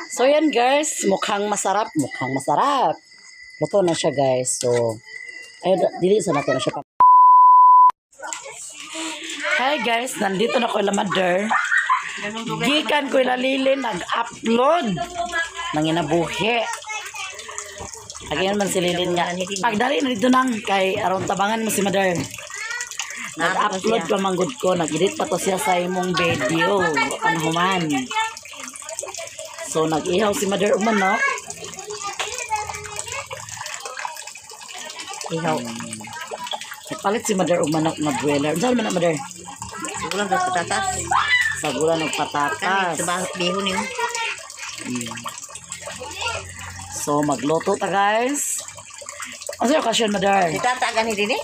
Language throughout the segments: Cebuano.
So yan guys, mukhang masarap, mukhang masarap. Luto na siya, guys. So ay, dili sa nato na siya. Hi guys, nandito na ko ila mother. Gikan ko ila Lilin nag-upload nang inabuhi. Agiyan man si Lilin nga. Pagdali na dito nang kay aron tabangan mo si mother. Nag-upload pa manggod ko, nag-edit pa to siya sa imong video. Ano human. So nag-ihaw si mother og manok. Ihaw. Nagpalit si mother og manok nga broiler. Unsa man na, mother? Sagulan sa patatas. Sagulan og Kani patatas. sa bihon niyo. So magluto ta, guys. Ano yung okasyon, mother? Si tata gani dinhi.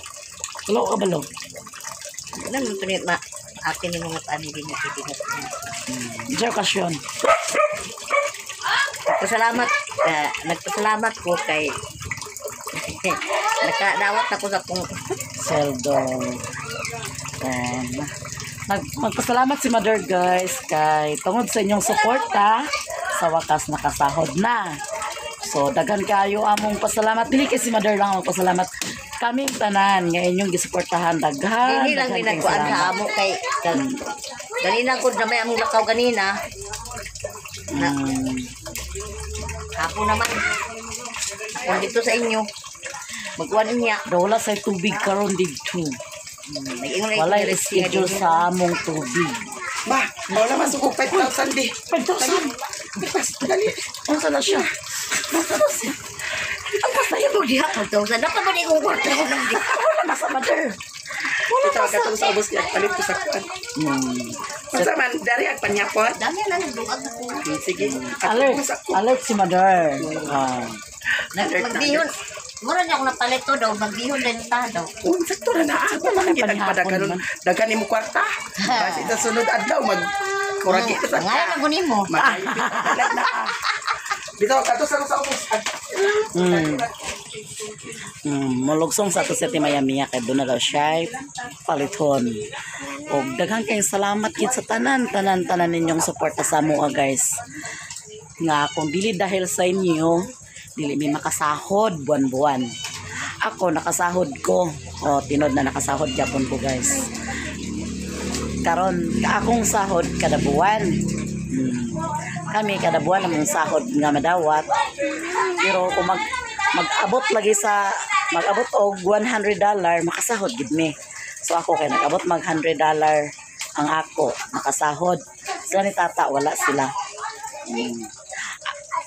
Wala ko kabalo. Ano mo tunit ma akin ni mga ani dinhi dinhi. Ano yung okasyon? Nagpasalamat nagpasalamat ko kay nakadawat ako sa kong Sweldo. Magpasalamat si mother, guys, kay tungod sa inyong suporta, sa wakas nakasahod na. So daghan kayo among pasalamat. Dili kay si mother lang ang magpasalamat. Kaming tanan nga inyong gisuportahan, daghan. Dili lang Daghan mi kayong nagkuan sa salamat. amo kay ganina ko na may among lakaw ganina. Na, hapon naman. Kung dito sa inyo. Magkuan niya. Daw wala sa tubig karon didto. Nag-ingon na Walay schedule sa among tubig. Ba, wala masuk 5,000 di. 5,000. Pas, dali. Unsa na siya? Unsa na siya? Ang pasaya mo diha 5,000. Dapat ba di kong kwarta ko nang di. Wala na sa mother. Ito ka sa ubos niya palit ko sa kuan. Unsa man dari ang panyapon? Dami na nagduag ako. Sige. Alert, Ako sa ko. alert si mother. Ah. Magbihon. Mura niya akong napalit to daw. Magbihon din ta daw. Unsa to na naa pa man kita Panihapon padaganon. man. Daghan nimo kwarta. Basi sa sunod adlaw mag kuragi ka sa Ngayon ang gunin mo. Magayipit ka na. Bitaw kato sa ubos. Mulugsong sa ato sa Maya Mia kay doon na daw siya palithon. Og daghan kayong salamat gid sa tanan tanan tanan ninyong suporta sa amoa, guys. Nga kung dili dahil sa inyo, dili mi makasahod buwan-buwan. Ako nakasahod ko. O tinod na nakasahod gyapon ko, guys. Karon akong sahod kada buwan. Kami kada buwan among sahod nga madawat. Pero kung mag-abot lagi sa mag-abot og $100, makasahod gid mi. So ako kay nag-abot mag $100 ang ako, makasahod. Sila ni tata wala sila.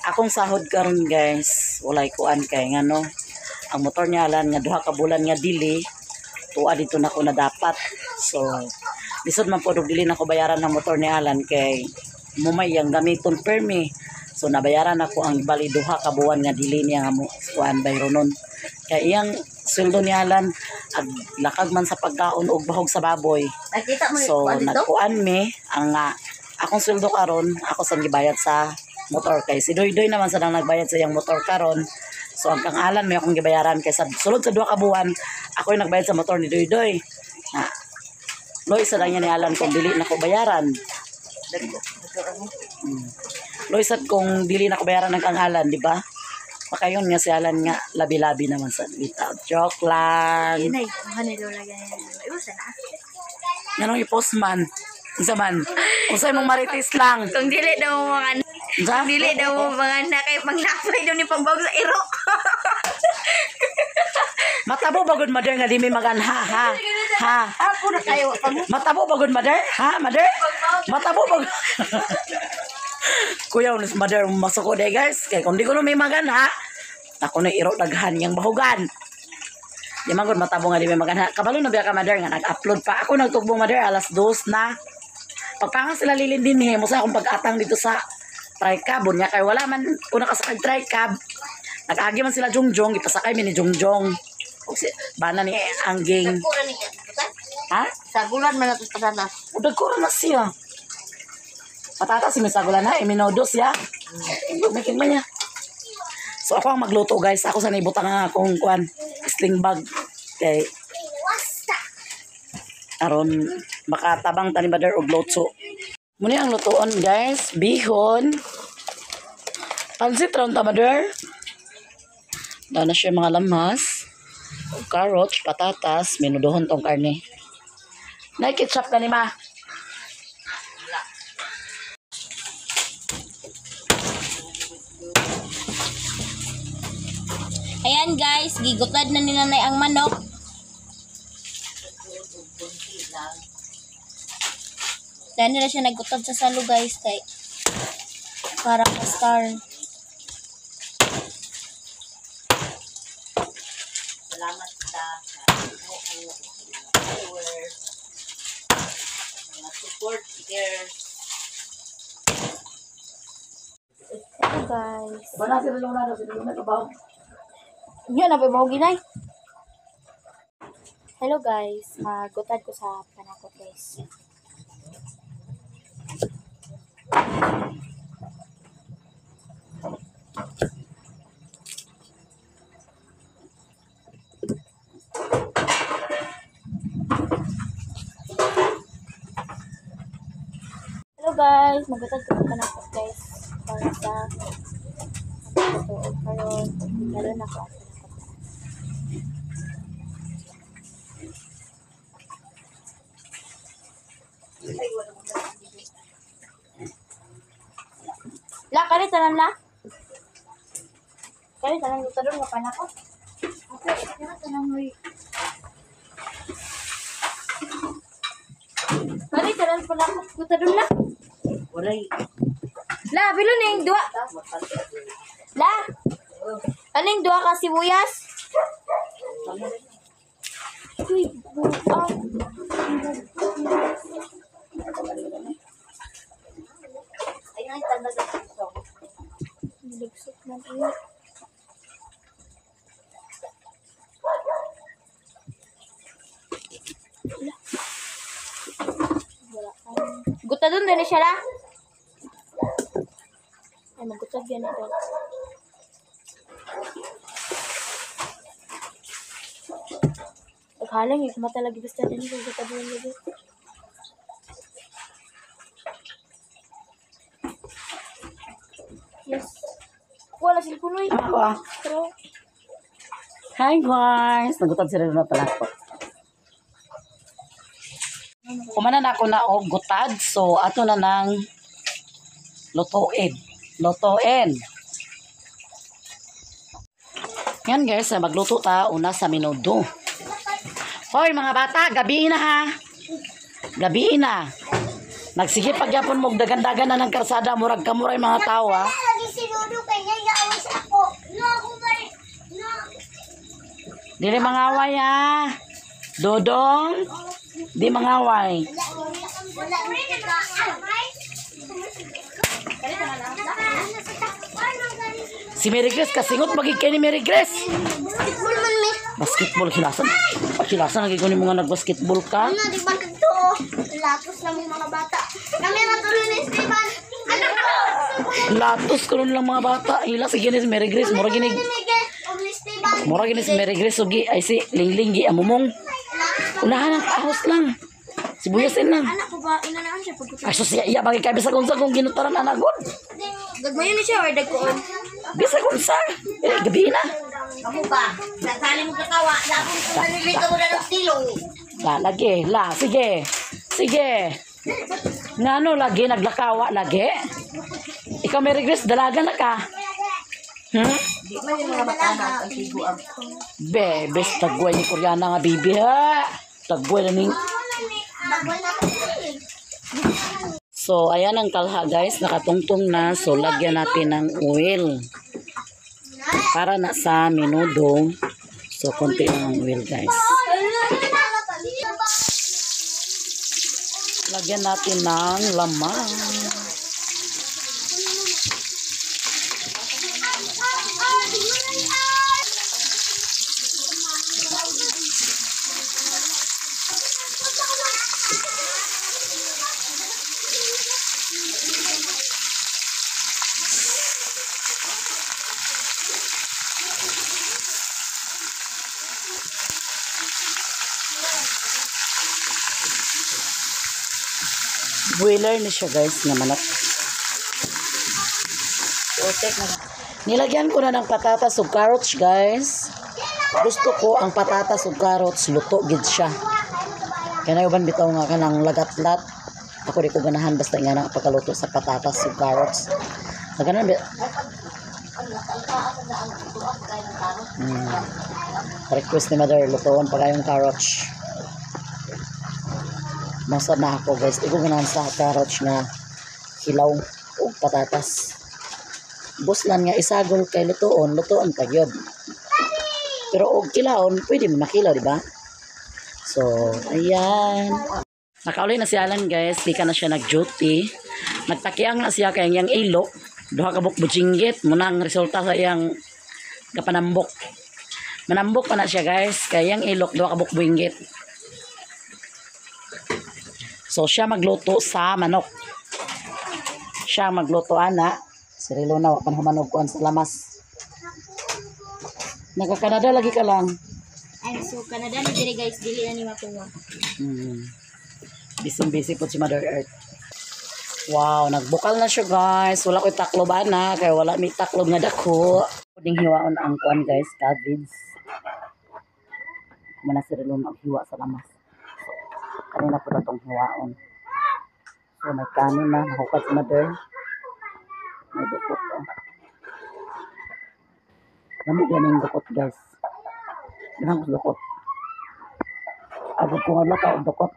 Akong sahod karon, guys, walay kuan kay ngano ang motor niya alan nga duha ka bulan nga dili tuwa dito na ko na dapat. So lisod man po og dili na ko bayaran ng motor ni Alan kay mumay ang gamiton permi. So nabayaran ako ang bali duha ka buwan nga dili niya nga mo kuan bayronon. Kay iyang sweldo ni Alan ag lakag man sa pagkaon og bahog sa baboy. Nakita mo So kuan dito? nagkuan mi ang akong sweldo karon ako sa gibayad sa motor kay si Doy Doy naman sa nang nagbayad sa iyang motor karon. So ang kang Alan may akong gibayaran kay sa sulod sa duha ka buwan ako yung nagbayad sa motor ni Doy Doy. Na Loy sa lang niya ni Alan kung dili na ko bayaran. Loy sad kung dili na ko bayaran ng kang Alan, di ba? Makayon nga si Alan nga labi-labi naman sa bitaw. Joke lang. Inay, ano daw lagi yan? Iwasan na. Nganong i-post man? Unsa man? Unsa imong marites lang? Kung dili daw mo mga Unsa? dili daw mo mga anak kay panglapay daw ni pagbawag sa iro. Matabo bagod, mother, nga di may maganha ha. Ha. Ako na kayo. Matabo bagod, mother? Ha, mother? Matabo bagod. Kuya, unis mother masuko day, guys. Kay kung di ko no may maganha, ako na iro daghan yang bahugan. Di man gud matabo nga di may maganha. Kabalo na biya ka, mother, nga nag-upload pa. Ako nagtugbong, mother, alas 2 na. Pagpangan sila lilin din mo sa akong pag-atang dito sa tricab. Unya kay wala man ko nakasakay tricab. Nag-agi man sila jungjong, ipasakay mi ni jungjong. Og si bana ni Angging. Sagulan ni. Ha? Sagulan man nato patatas. Udag ko na siya. Patatas, may sagulan na, iminodo siya. Making man niya. So ako ang magluto, guys. Ako sa naibutang ang akong kuan, sling bag. Kay aron makatabang tani mother og luto. Muni ang lutoon, guys, bihon, Pansit ron ta, mother. Doon na siya mga lamas. Carrots, patatas, minudohon tong karne. Nay, ketchup ka ni ma. Ayan guys, gigutad na ni nanay ang manok. Dahil nila siya naggutad sa salo guys kay para ka-star. Salamat sa Ginoo, sa mga followers, sa mga supporters. Hello guys. Wala sila luna, sila luna ka ba? Yun, nabi mo ginay. Hello guys, magutad ko sa panakot guys. Hello guys, magutad ko sa panakot guys. Para sa pagkatuog karon, lalo na ko ang panakot. La, kali tanan la. Kali tanan gusto doon nga panakot. Okay, kali tanan mo. Kali tanan panakot gusto doon la. Walay. La, bilo ning duwa. La. Aning duwa ka sibuyas? Uy, buang. Ay, ay, tanda sa puso. Nilugsok man eh. Wala. Wala. Guta dun din siya la. Ay, magutag yan ito. Paghalang eh, kumata lagi basta din ko guta dun lagi. Yes. Wala cellphone oy. Ako ah. Pero Hi guys! Nagutad sila na pala ko. Kumana na ako na og gutad. So ato na nang lutuin. Lutuin. Yan guys, magluto ta una sa minudo. Hoy mga bata, gabi na ha. Gabi na. Nagsige pagyapon mo dagan-dagan na ng karsada murag kamuray mga tao ha. Lagi si Dudu kay niya awas ako. No ako ba no. Dili mangaway ha. Dodong, di mangaway. Wala Si Mary Grace, kasingot magig kay ni Mary Grace. Basketball man mi. Basketball hilasan. Hilasan lagi ko ni mga nagbasketball ka. Ano di ba kadto? Latos na mong mga bata. Kami ra tuloy ni Steven. Ano ko? Latos ko lang mga bata. Hila sige ni si Mary Grace, mura gini. Mura gini si Mary Grace ugi ay si Lingling gi amumong. Unahan ang ahos lang. Sibuyasin lang. anak ko ba inanaan siya pag Ay sus iya bagay kay bisag unsa kung ginutaran ana gud. Gagmayon ni siya or dagkoon. Bisag unsa. Eh gabi na. Ako ba? Nasali mo katawa. Dapat ko nalilito mo na ng silong. La lagi, la sige. Sige. Ngano lagi naglakawa lagi? Ikaw Mary Grace, dalaga na ka. Di man yung mga bata ang sigo ang. Be, bes tagway ni Koreana nga bibi ha. Tagway na ning. So ayan ang kalha guys, nakatungtong na. So lagyan natin ng oil. Para na sa minudo. So konti lang ang oil guys. Lagyan natin ng laman. Boiler na siya guys nga manok. Otek na. Nilagyan ko na ng patatas ug carrots, guys. Gusto ko ang patatas ug carrots luto gid siya. Kaya na uban bitaw nga kanang lagatlat. Ako di ko ganahan basta nga na pagkaluto sa patatas ug carrots. Ganahan ba? Request ni Mother, lutoon pa kayong carrots. Masad na ako, guys. Di ko ganahan sa carrots nga hilaw ug patatas. Buslan nga isagol kay lutoon, lutoon pa gyud. Pero og kilaon, pwede mo makilaw, di ba? So, ayan. Nakauli na si Alan, guys. Di ka na siya nag-duty. Nagtakiang na siya kay iyang ilo. Duha ka buok bujinggit. Muna ang resulta sa iyang kapanambok. Manambok pa na siya, guys. Kay iyang ilok, duha ka buok buinggit. So, siya magluto sa manok. Siya magluto, ana. Si Rilo na, wapan humanog kuan sa lamas. Nagka-Canada lagi ka lang. Ay, so Canada ni diri guys, dili na ni makuha. Busy-busy po si Mother Earth. Wow, nagbukal na siya, guys. Wala ko'y taklob, ana. Kaya wala may taklob nga dako. Pwedeng hiwaon ang kuan, guys. Cabbage. Kumana si Rilo maghiwa sa lamas. So, kanina po na itong hiwaon. So, may kanin na. Nahukad si Mother. May dukot. Oh. Lamig yan yung dukot, guys. Ganang ko dukot. Abot ko nga lang ka, dukot.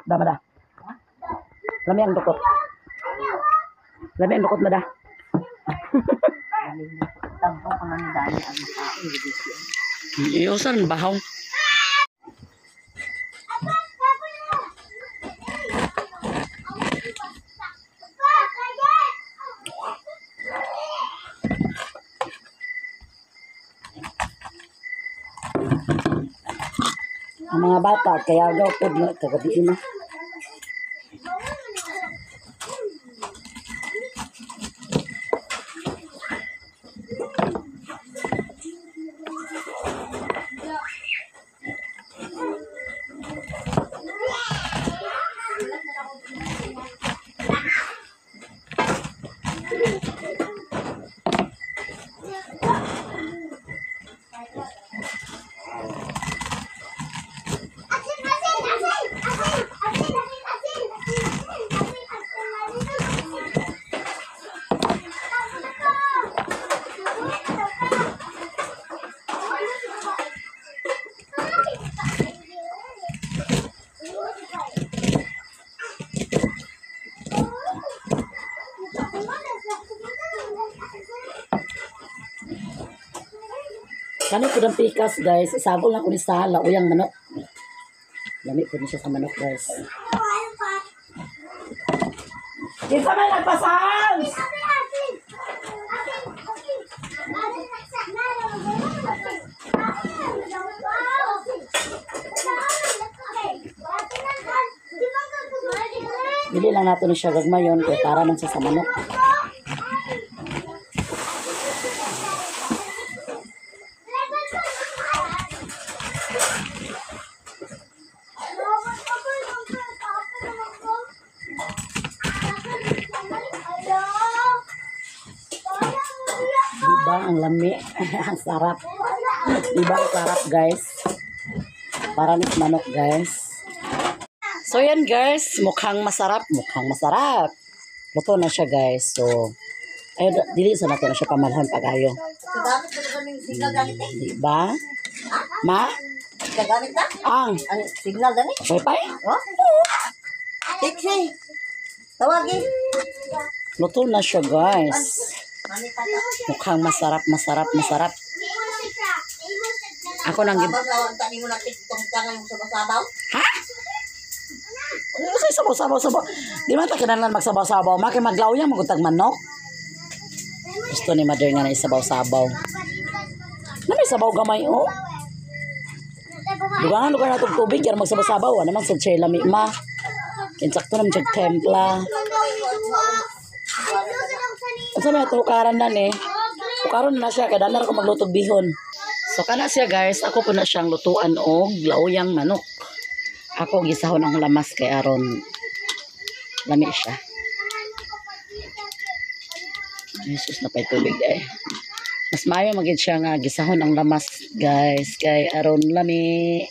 Dama da. Lami ang dukot. Lami ang dukot na da. Tagpo ko lang dami ang makain. Iusan bahaw. Ang mga bata, kaya daw po na kagabi na. Asin, asin, asin, asin, asin, asin, asin, asin, asin, asin. Kani po ng pikas, guys. Isagol na ko ni sa lauyang manok. Lami po ni siya sa manok, guys. Kinsa may nagpasahal? Dili lang nato ni siya gagmayon kay para man siya sa manok. Diba ang lami? Ang sarap. Diba ang sarap, guys? Para ni manok, guys. So yan, guys, mukhang masarap, mukhang masarap. Luto na siya, guys. So ay dili sa nato na siya pamalhon pag-ayo. Kagamit ko na kaming signal ganit eh. Diba? Ma? Kagamit na? Ang Ang signal gani? wifi? Oh? Taxi. Tawagi. Luto na siya, guys. Mukhang masarap, masarap, masarap. Ako nang gib... Sabaw ang tani mo na tong tangan mo sa sabaw. Ha? Ano sa'yo sabaw, sabaw, sabaw? Di man ta kinahanglan magsabaw-sabaw. Ma, kay maglawya, magutag manok. Gusto ni Mother nga na isabaw-sabaw. Ano may sabaw gamay, oh? Dugangan, lugar na itong tubig, yan magsabaw-sabaw. Ano naman sa chair lami, ma. Kinsakto naman siya templa. Ang sabi na hukaran na ni. Hukaron na siya, kaya danar ko maglutog bihon. So kana siya, guys, ako po na siyang lutuan og lauyang manok. Ako gisahon ang lamas kay aron lami siya. Jesus na pa'y tubig eh. Mas maayo magid siya nga gisahon ang lamas, guys, kay aron lami.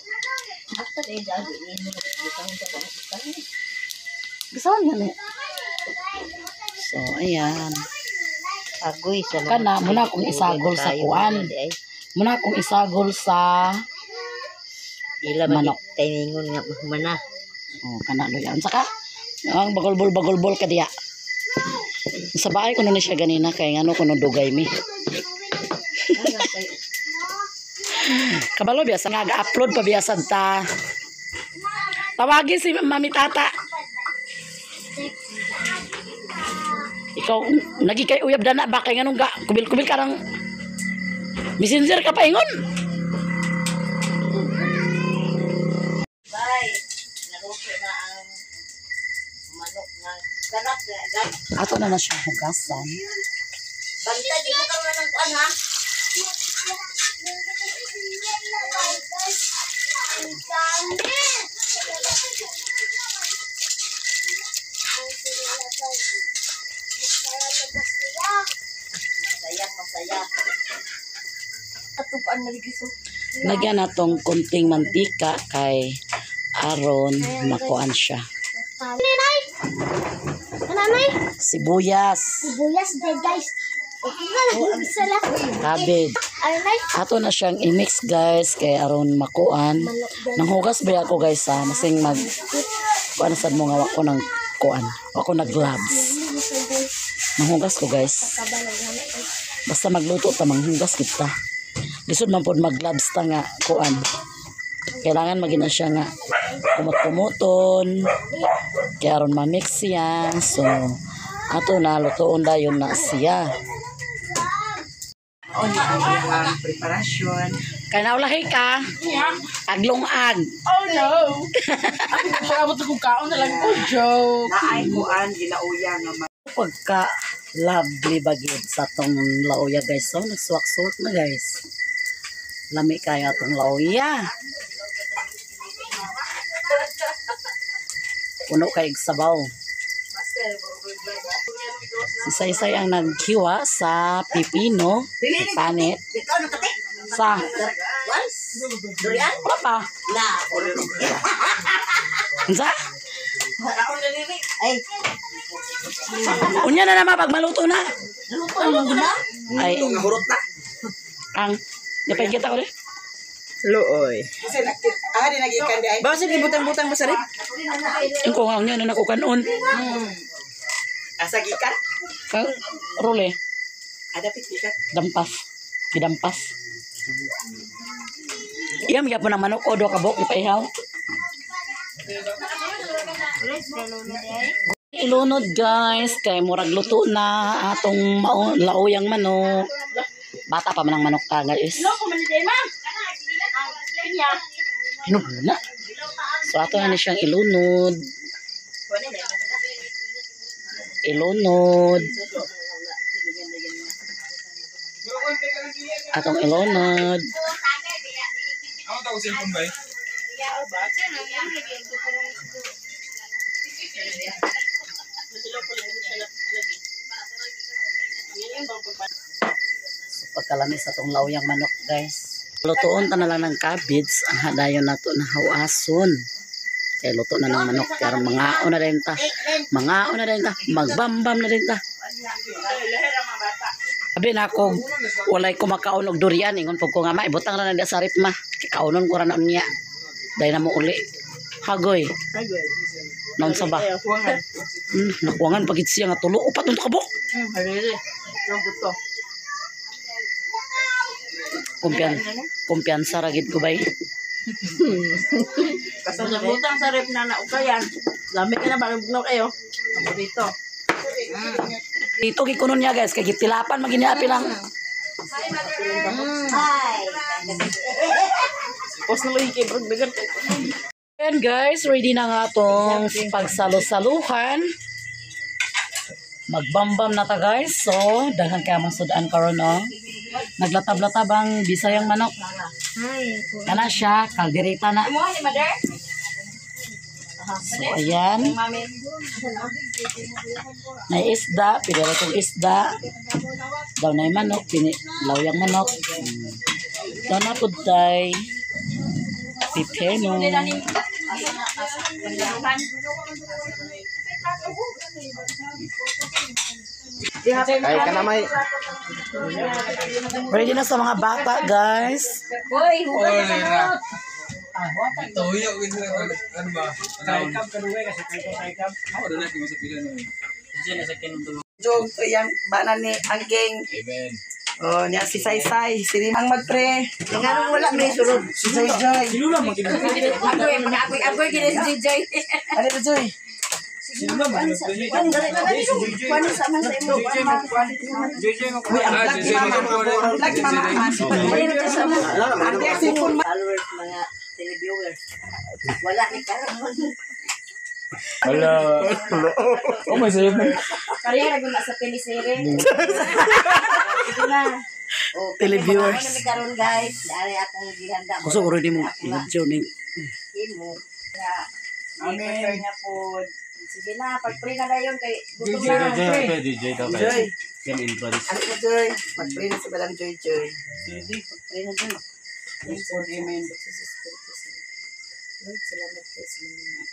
Gisahon yan eh. So, ayan. Agoy sa Kana, muna akong isagol sa kuan. Muna akong isagol sa Ila man manok. Timingon nga mana. Oh, kana loy. Unsa ka? Ang bagulbol bagulbol ka diya. Sa bahay ko na siya ganina kay ngano kuno dugay mi. Kabalo biya sa nga upload pa biya sad ta. Tawagin si Mami Tata. Ikaw nagi kay uyab dana ba kay nganong ga kubil-kubil ka rang messenger ka pa ingon. Bye. Naluto na ang manok nga. Sarap na gan. Ato na na siya hugasan. Bantay di mo karon ng kuan ha. Ang dami! Masaya, masaya. Atupan na ligiso. Lagyan natong konting mantika kay aron makuan siya. Nanay! Nanay! Sibuyas, Sibuyas day guys. Okay na lang. Isa lang. cabbage. Ay, nay. Ato na siyang i-mix, guys, kay aron makuan. Nanghugas ba ako, guys, ha? Masing mag kuan sad mo nga wa ko ng kuan. Wa ko nag gloves. Nanghugas ko, guys. Basta magluto ta manghugas kita. Lisod man pod mag gloves ta nga kuan. Kailangan magina siya nga kumot-kumuton. Kay aron ma-mix siya. So ato na lutoon dayon na siya. On ang iyang preparasyon. Kay naulahi ka. Aglong-ag. Oh no! Ako abot akong kaon na lang ko, joke. Naay kuan gilauya nga Pagka lovely bagid sa tong laoya, guys. So nagsuwak-suwak na, guys. Lami kaya tong laoya. Puno kay sabaw. Si Saysay ang naghiwa sa pipino, sa panit, Ikaw na kate. sa Kuan? Durian? wala pa. Na. Unsa? Ay, Unya na naman pag maluto na. luto na man na. Ay, nga hurot na. ang napay kita ko rin. Luoy. Kasi di nagikan di ay. Bawa sige butang-butang mo sa rip. Yung ko nga unya na nakukanon. Asa gikan? Kang role. Adapit gikan. Dampas. Gidampas. Iya, magyapon ng manok o do kabok ipaihaw. Ilunod, guys, kay murag luto na atong lauyang manok. Bata pa man ang manok ta, guys. Hinog na. So ato na ni siyang ilunod. Ilunod. Atong ilunod. So, pagkalami sa atong lauyang manok, guys. Lutoon ta na lang ng cabbage. Ang hadayon nato na hawason. Kaya luto na ng manok. Kaya mga na din ta. Mga na din ta. Magbambam na din ta. Sabi na ako, walay kumakaon og durian. Ingon po ko nga, ma, ibutang ra na diya sa rep, ma. Kaunon ko ra na unya. Dahil na mo uli. Hagoy. Noon sa ba? Nakuwangan pagit siya nga tulo. Upat nung kabok. Halili. Yung buto. Kumpiyansa ra gid ko bay. Basta butang sa rep na naukayan. Lami ka na bago bugnaw kayo. Paborito. Dito gikunon niya, guys, kay gitilapan maginiapi lang. Hi. Post na lang kay bro dagan. And guys, ready na nga tong pagsalo-saluhan. Magbambam na ta, guys. So, daghan kay among sudan karon no. Naglatab-latab ang Bisayang manok. Hi. Kana siya, kaldereta na. So ayan. May isda, pinilitong isda. Daw na manok, lawyang manok. Daw na pud tay pipino. Ay, kanamay. Ready na sa mga bata, guys. Hoy, huwag na ka. Jog to yang bana ni Angging. Amen. Oh, niya si Saysay, si Rim ang magpre. Nganong wala may sulod. Si Joy Joy. Agoy, mga agoy, agoy gini si Joy. Ano ba Joy? Uy, ang vlog ni Mama. Ang vlog ni Mama. Ang vlog si Mama. Followers, mga televiewers. Wala ni karon. Wala. Oh, may sayo na. Karera guna sa teleserye. Oh, Televiewers. Ano ni karon guys? Dari akong gihanda. Kusog ro nimo video ni Himo. Amen. Nga po. Sige na, pag-pray na dayon kay gutom na. DJ daw Joy. Yan introduce. Ano ba Joy? Magpre na si Madam Joy Joy. Pag-pray na dayon. Amen. Lord, salamat kay sa mga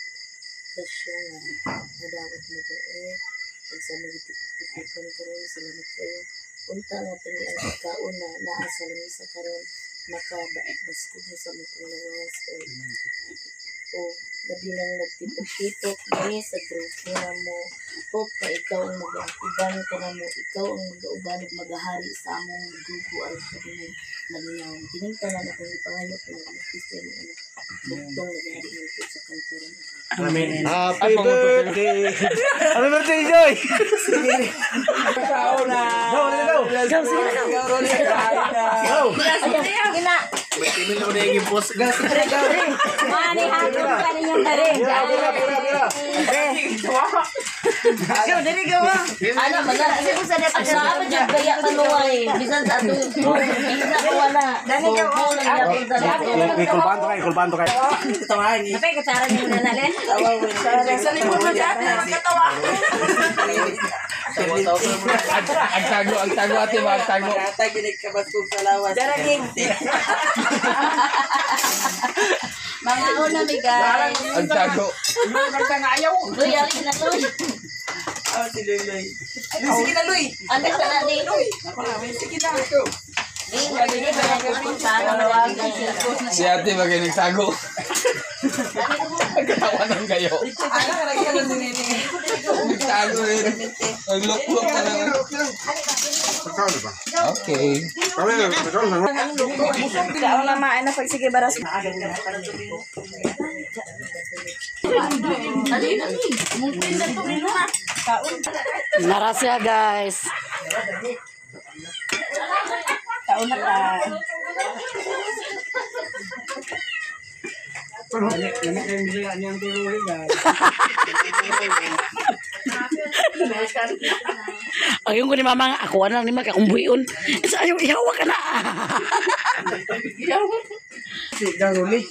presyo nga nadawat mo doon. Ug sa mga tipukan karon, salamat kayo. Unta nga kini ang pagkaon na naa sa lamisa karon makabaskog mo sa among panglawas o labi nang nagtipok-tipok ni sa grupo na mo. Hope na ikaw ang mag-uban ka na mo, ikaw ang mag-uban ug magahari sa among grupo aron kami malingaw. Kining tanan akong ipangayo kay Kristo ni anak. Bugtong nagahari ng sa kanturan. Amen. Happy birthday. Happy birthday, Joy. Go, go. Go, sige na, go. Go. Sige na. Mani hapon pa ninyong tari. Pira, pira, pira. Ano ba na? Ang saa ba dyan kaya kanuway? Bisan sa atong isa ko wala. Dani ka Ikulbaan to kayo, ikulbaan to kayo. Tawahan ni. Napay katsara niyo na nalen. Sa likod mo dyan, magkatawa. Ang tago ate ba, ang tago. Matay ginagkabaskog sa lawas. Daraging. Mga una mi guys. Ang tago. Uy, alin na to. Oh, si Luy Luy. Luy, sige na Luy. Ano sa na ni? Ako na, may sige na. Si ate ba kayo nagtago? Nagkatawanan kayo. Ano ka lagi ano ni Nene? Nagtago rin. Naglok-lok ka lang. Okay. Kaon na maan na pag sige baras. Nara siya, guys. Kaon na ta. Ayun ko ni mama nga, ako na lang ni Maka, kung buhion. Isa, ayaw, ihawa ka na. Gaurule.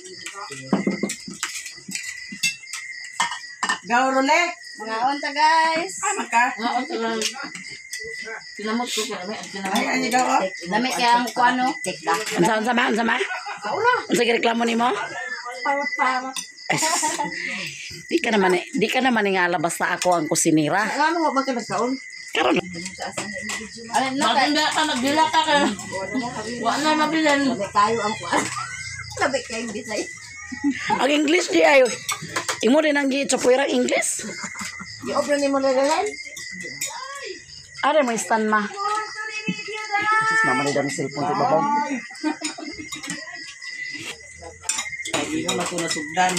Gaurule. Mga unta guys. Ay, maka. Tinamot ko kaya may tinamot. Ay, ano daw, oh? Lami kaya ang kuano. Unsa, unsa ma, unsa ma? Unsa gireklamo nimo? Parot-parot. Di ka naman nga basta ako ang kusinira. Ano mo ba ka nagkaon? Karon Maganda ka, magdila ka ka. Wa na mabilin. Labi kayo ang kuan. Labi kayo bisay. ang English di ayo. Imo din ang gitsapuirang English. Gi-open ni mo lagalan. Are mo stand ma. Sus, mama ni dami cellphone sa babaw. Ay, di mo na nasugdan.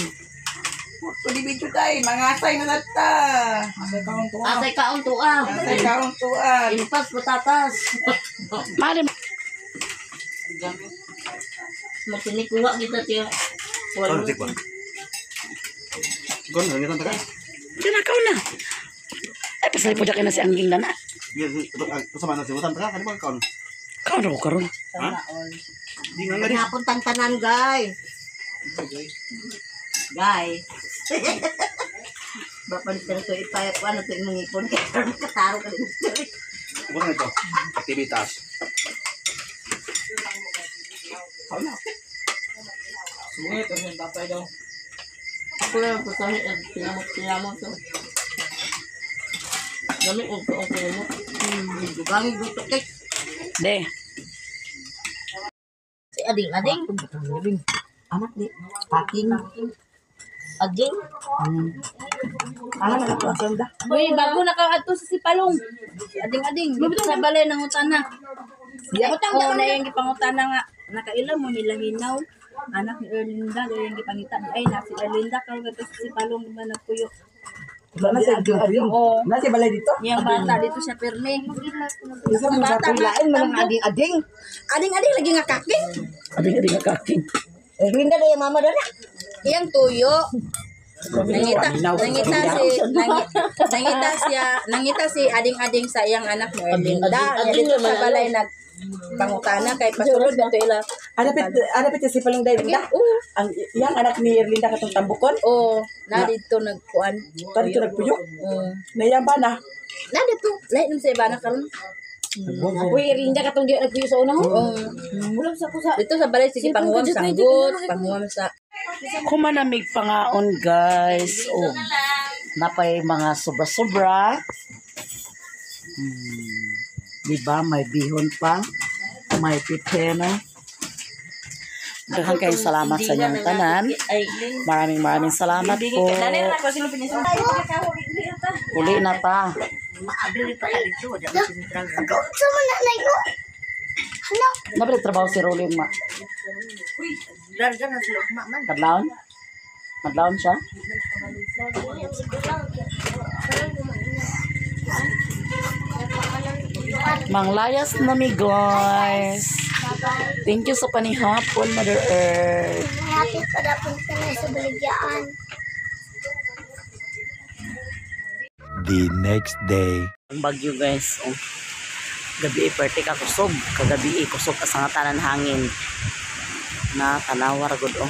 Puto di video tay, mga asay na nata. Asay kaon tuwa. Asay kaon tuan. Impas patatas. Mali Makinikuha kita tiyo. Ano, tik ba? Gon, ano ka? Kinakaw na. Ay, pasali po dyan na si Angging na na. Kasama na si Utan ka, ano ba kaon? Kaon raw karon. Di nga nga di. Hapon tang tanan guys. Guys. Bapalit ka na ito, ipayat ko, ano ito yung mangipon. Kaya kataro ka din. Ano ito? Aktivitas. Sungit, ano yung tatay daw? Ako lang po sa akin, tinamot, tinamot. Dami, og og tinamot. Dugangi gusto kay. De. Si Ading Ading. Anak ni Paking. Ading. Anak na ito ang da. Uy, bago na ka adto sa Sipalong. Ading ading, sa balay ng utana. Yeah. Oo, na yung gipangutana nga. Nakaila mo nila hinaw. Anak ni Erlinda, na yung gipangita. Ay, na si Erlinda karon kadto sa Sipalong di ba nagpuyo. Wala na siya dito. Oo. Na siya balay dito. Yang bata dito siya pirmi. Isa mo sa Bata nga, lain mga ading-ading. Ading ading lagi nga kaking. Ading ading nga kaking. Erlinda na yung mama doon na. Iyang tuyo. Nangita, nangita si nangita siya, nangita si ading-ading sa iyang anak ni Erlinda. Ading-ading Dito sa naman, balay nag pangutana kay pasulod dito ila. Anapit si Palong Erlinda. Oo. Ang iyang anak ni Erlinda katong tambukon. Oo, na dito nagkuan. Pa dito nagpuyok. Oo. Na iyang bana. Na dito, lahi nung sa iba na karon. Uy, Erlinda katong di nagpuyo sa una ho. Oo. Wala sa ko sa Dito sa balay sige panguwam sa anggot, panguwam sa Kumanamig pangaon guys. Oh. Napay mga sobra-sobra. Diba? May bihon pa. May pipeno. Daghang kayong salamat sa inyong tanan. Maraming maraming salamat po. Uli na ta. Sa man nanay ko. Ano? Nabalik trabaho si Rolling ma. Kadlaon? Kadlaon siya? Manglayas na mi guys. Thank you sa panihapon, Mother Earth. Happy pa dapat ka na sa baligyaan. The next day. Ang bagyo guys. Oh. Gabi perte ka kusog. Kagabi kusog asa nga tanan hangin. Na tanawa ra gud oh.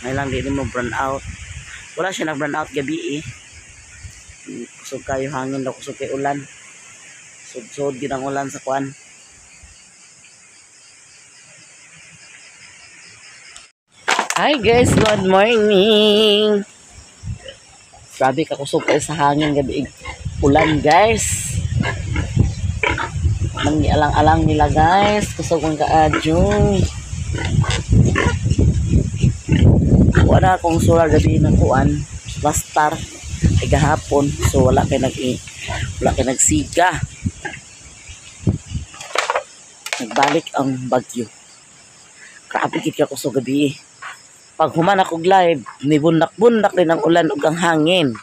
May lang di mo burn out. Wala siya nag burn out gabi eh. Kusog kayo hangin daw kusog kay ulan. Sud-sud gid ang ulan sa kuan. Hi guys, good morning. Grabe ka kusog kayo sa hangin gabi ulan guys. Mangialang-alang nila guys. Kusog ang kaadyo. Wala akong solar gabi ng kuan. Lastar ay gahapon. So wala kay nag wala kay nagsiga. Nagbalik ang bagyo. Grabe gid ka kusog gabi. Pag human ako live, nibundak-bundak din ang ulan ug ang hangin.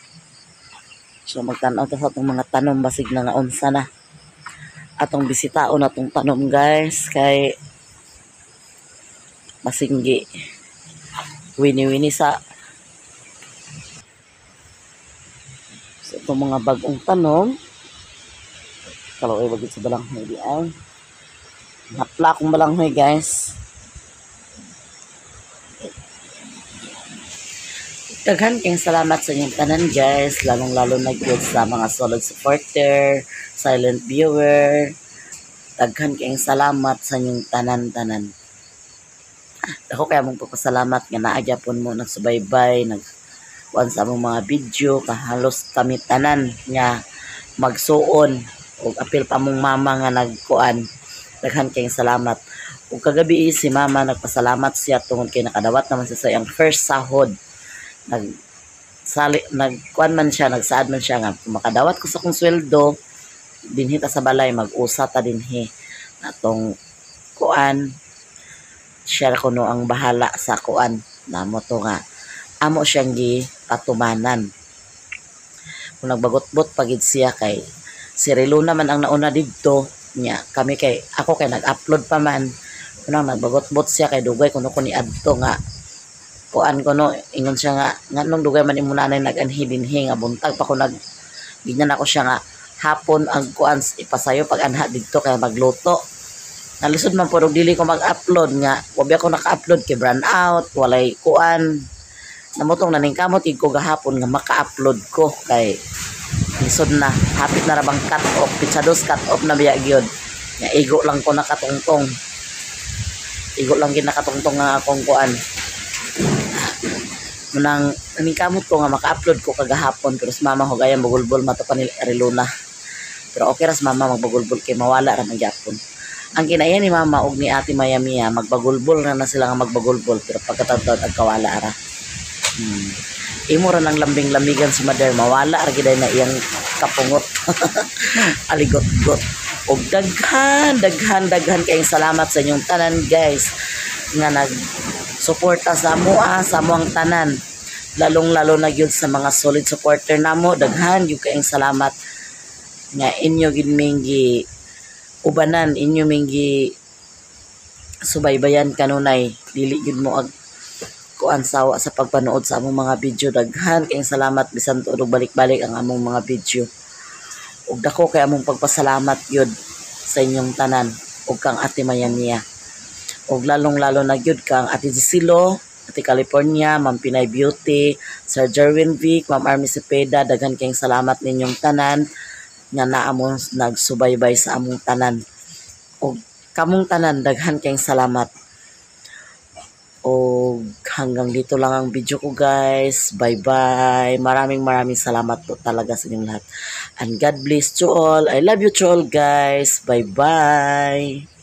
So magtan-aw ta sa atong mga tanom basig na nga unsa na. Atong bisitaon atong tanom guys kay basinggi wini-wini sa. So itong mga bagong tanom kaluoy bagit sa balanghoy di ay. Hapla akong balanghoy guys. Daghan kayong salamat sa inyong tanan guys, lalong-lalo na gyud sa mga solid supporter, silent viewer. Daghan kayong salamat sa inyong tanan-tanan. Ako kaya mong pagpasalamat nga naa gyapon mo nagsubaybay, nag kuan sa among mga video, kahalos kami tanan nga magsuon og apil pa mong mama nga nagkuan. Daghan kayong salamat. Ug kagabi si mama nagpasalamat siya tungod kay nakadawat naman siya sa iyang first sahod. Nag sali nagkuan man siya, nagsaad man siya nga kung makadawat ko sa akong sweldo dinhi ta sa balay mag-usa ta dinhi atong kuan, siya kuno ang bahala sa kuan namo to nga amo siyang gi patumanan. Kung nagbagot-bot pagid siya kay si Relo naman ang nauna didto nya kami kay ako kay nag-upload pa man, kunang nagbagot-bot siya kay dugay kuno ko ni adto nga kuan ko no, ingon siya nga nganong dugay man imo nanay nag-anhi dinhi nga buntag pa ko nag ganyan ako siya nga hapon ang kuan ipasayo pag anha didto kay magluto. Nalisod man pud og dili ko mag-upload nga wabi ako naka-upload kay brand out, walay kuan. Sa motong naningkamot gid ko gahapon nga maka-upload ko kay lisod na, hapit na ra bang cut off, pitsados cut off na biya gyud. Nga igo lang ko nakatungtong. Igo lang gid nakatungtong nga akong kuan. Munang naningkamot ko nga maka-upload ko kagahapon, pero sa mama ko gayang bagulbol mato pa ni Ariluna. Pero okay ra sa mama magbagulbol kay mawala ra man gyapon. Ang kinaya ni mama og ni Ate Maya Mia, magbagulbol na na sila nga magbagulbol, pero pagkatawad agkawala ra. Imo ra nang lambing-lambigan si mother, mawala ra gid na iyang kapungot. Aligot-got. Og daghan, daghan, daghan kayong salamat sa inyong tanan, guys, nga nag suporta sa amoa, sa amoang tanan. Lalong-lalo na gyud sa mga solid supporter namo, daghan gyud kayong salamat nga inyo gid minggi ubanan, inyo minggi subaybayan kanunay, dili gyud mo ag kuan sawa sa pagpanood sa among mga video. Daghan kayong salamat bisan tuod og balik-balik ang among mga video. Ug dako kay among pagpasalamat gyud sa inyong tanan ug kang Ate Maya niya. Ug lalong-lalo na gyud kang Ate Gisilo, Ate California, Ma'am Pinay Beauty, Sir Jerwin Vic, Ma'am Army Cepeda, daghan kayong salamat ninyong tanan nga naa mo nagsubaybay sa among tanan. Ug kamong tanan, daghan kayong salamat. Og hanggang dito lang ang video ko, guys. Bye-bye. Maraming maraming salamat po talaga sa inyong lahat. And God bless to all. I love you to all, guys. Bye-bye.